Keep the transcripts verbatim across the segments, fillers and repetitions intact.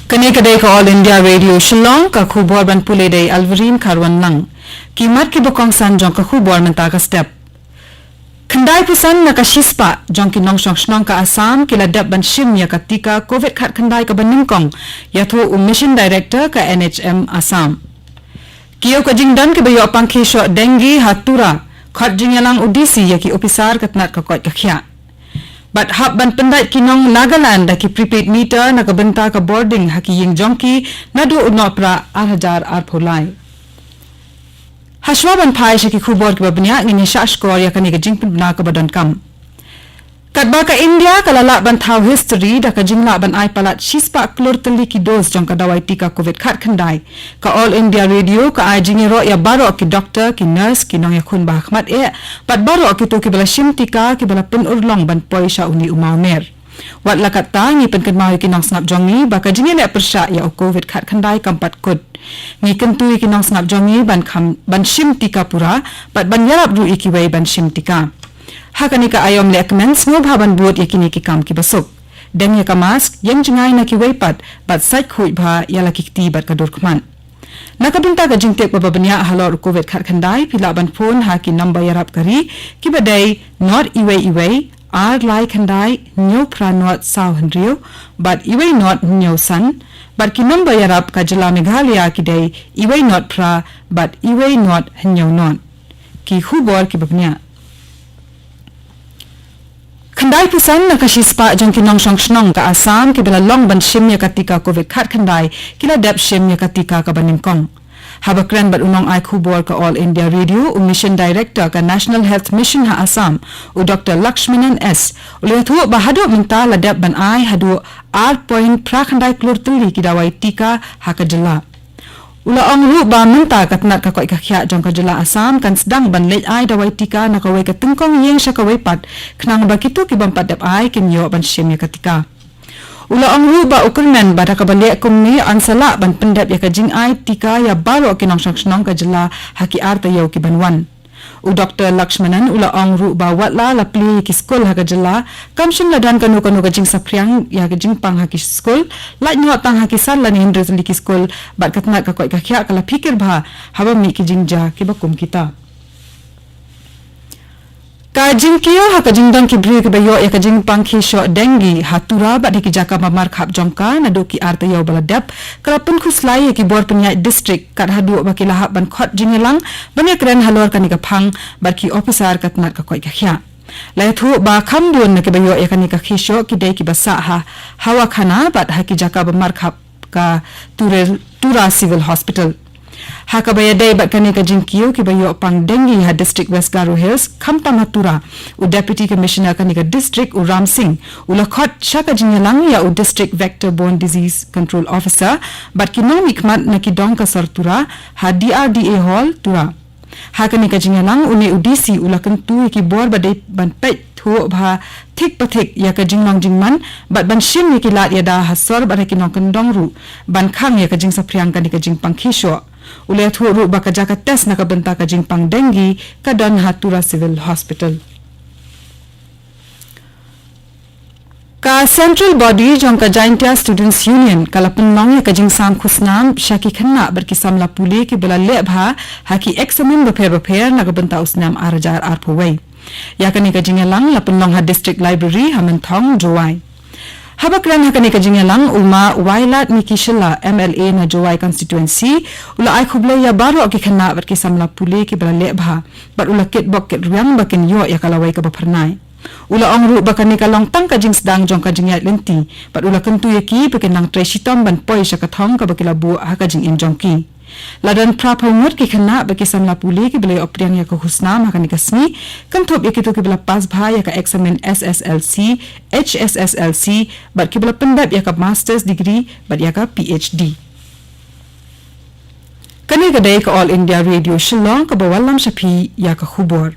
Kane ka dei ka All India Radio Shillong, ka khubor ban pule da i Alverine Kharwanlang. Ki mat kiba kongsan jong ka khubor mynta ka step. Khyndai phew san na ka shispah jong ki nongshong shnong ka Assam ki la dep ban shim ïa ka tika Covid khatkhyndai kaba nyngkong, ïathuh u Mission Director ka N H M Assam. Ki ïew ka jingdon kiba ïoh pangkhi shoh dengue ha Tura, khot jingïalang u D C ïa ki ophisar ka tnat ka koit ka khiah. Bad hap ban pyndait ki nong Nagaland da ki prepaid meter na ka bynta ka bording ha ki ïing jong ki naduh u Nohprah ar hajar arphew lai. Hashwa ban phai sha ki khubor kiba bniah, ngin ïa shah shkor ïa kane ka jingpynbna kaba donkam. Katba ka India ka la lah ban thaw history da ka jinglah ban ai palat shispah klur tylli ki dose jong ka dawai tika Covid khatkhyndai, ka All India Radio ka ai jingïaroh ïa baroh ki doktor, ki nurse, ki nongïakhun ba hakhmat eh, bad baroh kito kiba la shim tika, kiba la pynurlong ban poi sha une u mawmer. Wat la katta, ngi pynkynmaw ïa ki nongsngap jong ngi ba ka jingïaleh pyrshah ïa u Covid khatkhyndai kam pat kut. Ngi kyntu ïa ki nongsngap jong ngi ban kham, ban shim tika pura, bad ban ïarap ruh ïa kiwei ban shim tika. Ha kane ka aïom lehkmen, sngewbha ban bud ïa kine ki kam kiba suk. Dem ïa ka mask, ïeng jngai na kiwei pat, bad sait khuid bha ïa la ki kti bad ka dur khmat. Na ka bynta ka jingtip kaba bniah halor u Covid khatkhyndai, phi lah ban phone ha ki number ïarap ka ri kiba dei not iwei iwei, ar lai khyndai, hynñiew phra not saw hynriew, bad iwei not hynñiew san, bad ki number ïarap ka jylla Meghalaya ki dei iwei not phra, bad iwei not hynñiew not. Ki khubor kiba bniah. Khyndai phew san na ka shispah jong ki nongshong shnong ka Assam kiba la long ban shim ïa ka tika Covid khatkhyndai ki la dep shim ïa ka tika kaba nyngkong. Haba kren bad u nongai khubor ka All India Radio, u Mission Director ka National Health Mission ha Assam, u Doktor Lakshmanan S, u la ïathuh ba haduh mynta la dep ban ai haduh ar point phra khyndai klur tylli ki dawai tika ha ka jylla. U la ong ruh ba mynta ka tnat ka koit ka khiah jong ka jylla Assam kan sdang ban leit ai dawai tika na kawei ka tyngkong ïing sha kawei pat, khnang ba kito ki bym pat dep ai kin ïoh ban shim ïa ka tika. U la ong ruh ba u kyrmen ba da kaba leh kumne yn sa lah ban pyndep ïa ka jingai tika ïa baroh ki nongshong shnong ka jylla ha ki ar taïew ki ban wan. U Doktor Lakshmanan u la ong ruh ba wat la la plie ïa ki skul ha ka jylla, kam shym la don kano kano ka jingsaphriang ïa ka jingpang ha ki skul, lait noh tang ha ki san lane hynriew tylli ki skul, bad ka tnat ka koit ka khiah ka la phikir bha haba mih ki jingjia kiba kum kita. Ka jingkiew ha ka jingdon ki briew kiba ïoh ïa ka jingpangkhi shoh dengue ha Tura bad ha ki jaka ba markhap jong ka naduh ki ar taïew ba la dep, ka la pynkhuslai ïa ki bor pynïaid district, kat haduh ba ki la hap ban khot jingïalang ban ïakren halor kane ka phang bad ki ophisar ka tnat ka koit ka khiah. La ïathuh ba kham bun na kiba ïoh ïa kane ka khi shoh ki dei kiba sah ha Hawakhana bad ha ki jaka ba markhap ka Ture-, Tura Civil Hospital. Ha kaba ïadei bad kane ka jingkiew kiba ïoh pang dengue ha District West Garo Hills, khamtam ha Tura, u Deputy Commissioner kane ka district, u Ram Singh, u la khot sha ka jingïalang ïa u District Vector Borne Disease Control Officer bad ki nongmihkhmat na ki dong ka sor Tura ha D R D A Hall, Tura. Ha kane ka jingïalang, une u D C u la kyntu ïa ki bor ba dei ban peit thuh bha thik pa thik ïa ka jinglong jingman bad ban shim ïa ki lad ïada ha sor bad ha ki nongkyndong ruh ban khang ïa ka jingsaphriang kane ka jingpangkhi shoh. U la ïathuh ruh ba ka jaka test na ka bynta ka jingpang dengue ka don ha Tura Civil Hospital. Ka Central Body jong ka Jaintia Students Union ka la pynlong ïa ka jingsam khusnam sha ki khynnah bad ki samla pule kiba la leh bha ha ki eksamin bapher bapher na ka bynta u snem ar hajar arphew wei. Ïa kane ka jingïalang la pynlong ha District Library ha Mynthong, Jowai. Haba kren ha kane ka jingïalang, u Ma Wailadmiki Shylla, M L A na Jowai Constituency, u la ai khublei ïa baroh ki khynnah bad ki samla pule kiba la leh bha bad u la kitbok kitrwiang ba kin ïoh ïa ka lawei kaba phyrnai. U la ong ruh ba kane ka long tang ka jingsdang jong ka jingïaid lynti bad u la kyntu ïa ki ba kin nang trei shitom ban poi sha ka thong kaba ki la buh ha ka jingim jong ki. La don phra phew ngut ki khynnah bad ki samla pule kiba la ïoh pdiang ïa ka khusnam ha kane ka sngi, kynthup ïa kito kiba la pass bha ïa ka eksamin S S L C, H S S L C bad kiba la pyndep ïa ka master's degree bad ïa ka P H D. Kane ka dei ka All India Radio Shillong kaba wallam sha phi ïa ka khubor.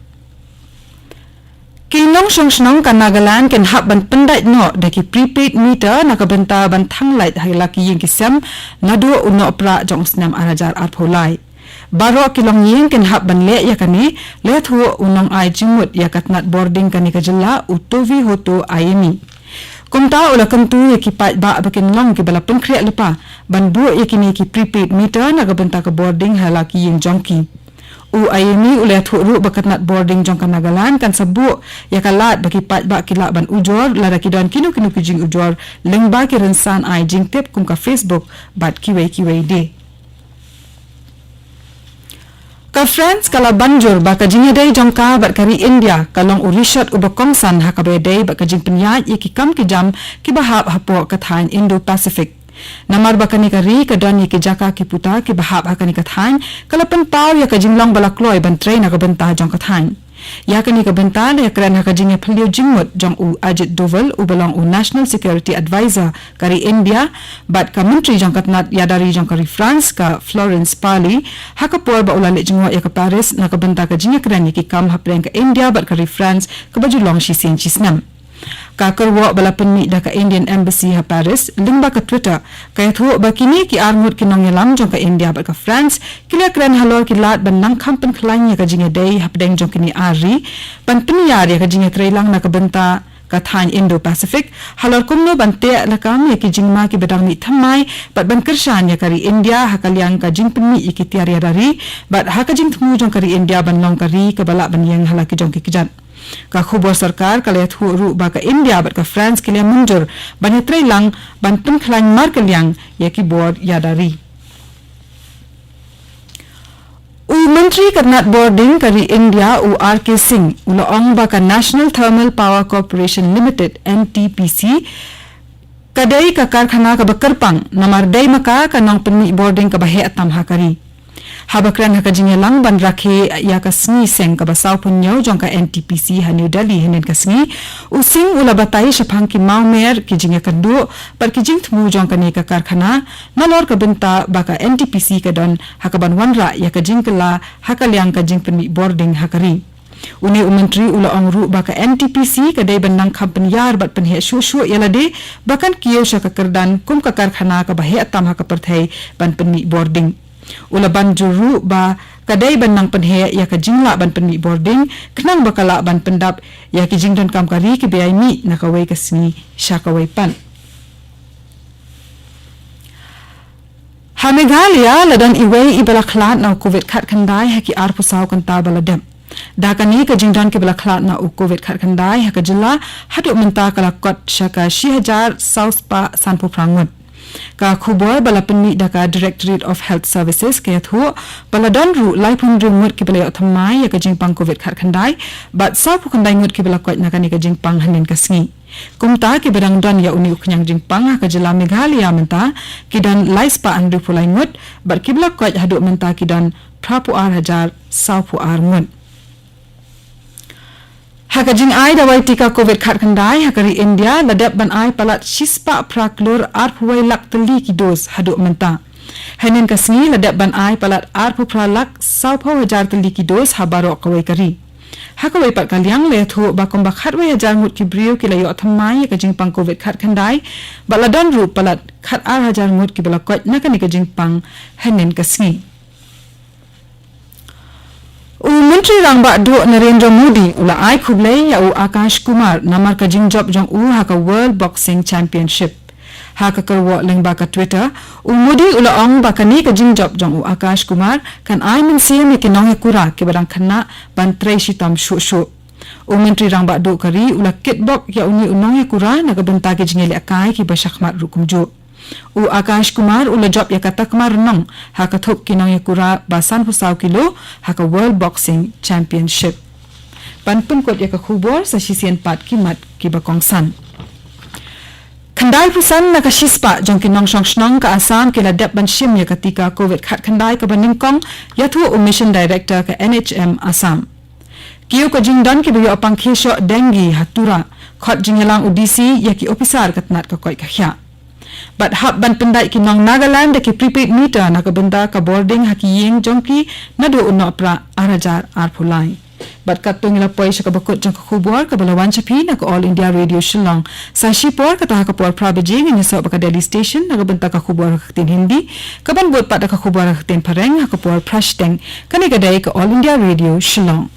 Ki nongshong shnong ka Nagaland kin hap ban pyndait noh da ki prepaid meter na ka bynta ban thang lait ha la ki ïing ki sem naduh u Nohprah jong u snem ar hajar arphew lai. Baroh ki longïing kin hap ban leh ïa kane, la ïathuh u nongai jingmut ïa ka tnat bording kane ka jylla, u Tovihoto Ayemi. Kumta u la kyntu ïa ki paidbah ba kin long kiba la pynkhreh lypa ban buh ïa kine ki prepaid meter na ka bynta ka bording ha la ki ïing jong ki. U Aieni u la ïathuh ruh ba ka tnat bording jong ka Nagaland kan sa buh ïa ka lad ba ki paidbah ki lah ban ujor lada ki don kino kino ki jingujor lyngba ki rynsan ai jingtip kum ka Facebook bad kiwei kiwei de. Ka France ka la ban jur ba ka jingïadei jong ka bad ka ri India ka long u rishot uba kongsan ha kaba ïadei bad ka jingpynïaid ïa ki kam ki jam kiba hap hapoh ka thaiñ Indo-Pacific. Namar ba kane ka ri ka don ïa ki jaka ki puta kiba hap ha kane ka thaiñ, ka la pynpaw ïa ka jinglong ba la kloi ban trei na ka bynta jong ka thaiñ. Ïa kane ka bynta la ïakren ha ka jingïaphylliew jingmut jong u Ajit Doval uba long u National Security Advisor ka ri India bad ka Myntri jong ka tnat ïada ri jong ka ri France ka Florence Parly ha ka por ba u la leit jngoh ïa ka Paris na ka bynta ka jingïakren ïa ki kam hapdeng ka India bad ka ri France kaba ju long shisien shisnem. Ka kyrwoh ba la pynmih da ka Indian Embassy ha Paris lyngba ka Twitter ka ïathuh ba kine ki ar ngut ki nongïalam jong ka India bad ka France ki la kren halor ki lad ban nang kham pynkhlaiñ ïa ka jingïadei hapdeng jong kine ar ri ban pynïar ïa ka jingïatreilang na ka bynta ka thaiñ Indo-Pacific halor kumno ban teh lakam ïa ki jingma kiba dang mih thymmai bad ban kyrshan ïa ka ri India ha ka liang ka jingpynmih ïa ki tiar ïada ri bad ha ka jingthmu jong ka ri India ban long ka ri kaba lah ban ïeng ha la ki jong ki kjat. Ka khubor sorkar ka la ïathuh ruh ba ka India bad ka France ki la mynjur ban ïatreilang ban pynkhlaiñ markylliang ïa ki bor ïada ri. U Myntri ka tnat bording ka ri India u R K Singh u la ong ba ka National Thermal Power Corporation Limited, N T P C, ka dei ka karkhana kaba kyrpang namar dei ma ka ka nongpynmih bording kaba heh tam ha ka ri. Haba kren ha ka jingïalang ban rakhe ïa ka sngi seng kaba sawphew hynñiew jong ka N T P C ha New Delhi hynnin ka sngi, u Singh u la batai shaphang ki mawmer, ki jingïakynduh bad ki jingthmu jong kane ka karkhana nalor ka bynta ba ka N T P C ka don ha kaban wanrah ïa ka jingkylla ha ka liang ka jingpynmih bording ha ka ri. Une u Myntri u la ong ruh ba ka N T P C ka dei ban nang kham pynïar bad pynheh shuh shuh ïa lade ba kan kiew sha ka kyrdan kum ka karkhana kaba heh tam ha ka pyrthei ban pynmih bording. U la ban jur ruh ba ka dei ban nang pynheh ïa ka jinglah ban pynmih bording khnang ba ka lah ban pyndap ïa ki jingdonkam ka ri kiba ïai mih na kawei ka sngi sha kawei pat. Ha Meghalaya la don iwei iba la khlad na u Covid khatkhyndai ha ki arphew saw kynta ba la dep. Da kane ka jingdon kiba la khlad na u Covid khatkhyndai ha ka jylla haduh mynta ka la kot sha ka shi hajar saw spah sanphew phra ngut. Ka khubor ba la pynmih da ka Directorate of Health Services ka ïathuh ba la don ruh laiphew hynriew ngut kiba la ïoh thymmai ïa ka jingpang Covid khatkhyndai bad sawphew khyndai ngut kiba la koit na kane ka jingpang hynnin ka sngi. Kumta kiba dang don ïa une u khñiang jingpang ha ka jylla Meghalaya mynta ki don lai spah hynriewphew lai ngut bad kiba la koit haduh mynta ki don phraphew ar hajar sawphew ar ngut. Ha ka jingai dawai tika Covid khatkhyndai ha ka ri India la dep ban ai palat shi spah phra klur arphew wei lak tylli ki dos haduh mynta. Hynnin ka sngi la dep ban ai palat arphew phra lak sawphew hajar tylli ki dos ha baroh kawei ka ri. Ha kawei pat ka liang la ïathuh ba kumba khatwei hajar ngut ki briew ki la ïoh thymmai ïa ka jingpang Covid khatkhyndai bad la don ruh palat khatar hajar ngut kiba la koit na kane ka jingpang hynnin ka sngi. U Myntri Rangbah Duh Narendra Modi u la ai khublei ïa u Akash Kumar namar ka jingjop jong u ha ka World Boxing Championship. Ha ka kyrwoh lyngba ka Twitter, u Modi u la ong ba kane ka jingjop jong u Akash Kumar kan ai mynsiem ïa ki nongïakura kiba dang khynnah ban trei shitom shuh shuh. U Myntri Rangbah Duh ka ri u la kitbok ïa une u nongïakura na ka bynta ki jingïalehkai kiba shakhmat ruh kumjuh. U Akash Kumar u la jop ïa ka takma rnong ha ka thup ki nongïakura ba sanphew saw kilo ha ka World Boxing Championship. Ban pynkut ïa ka khubor sa shisien pat ki mat kiba kongsan. Khyndaiphew san na ka shispah jong ki nongshong shnong ka Assam ki la dep ban shim ïa ka tika Covid khatkhyndai kaba nyngkong, ïathuh u Mission Director ka N H M Assam. Kiew ka jingdon kiba ïoh pang khie shoh dengue ha Tura, khot jingïalang u D C ïa ki ophisar ka tnat ka koit ka khiah. Bad hap ban pyndait ki nong Nagaland da ki prepaid meter na ka bynta ka bording ha ki ïing jong ki naduh u Nohprah ar hajar arphew lai. Bad katto ngi la poi sha kaba kut jong ka khubor kaba la wan sha phi na ka All India Radio Shillong. Sa shipor kata ha ka por phra baje ngin ïasoh bad ka Delhi Station na ka bynta ka khubor ha ka ktien Hindi, kaban bud pat da ka khubor ha ka ktien Phareng ha ka por phra shiteng. Kane ka dei ka All India Radio Shillong.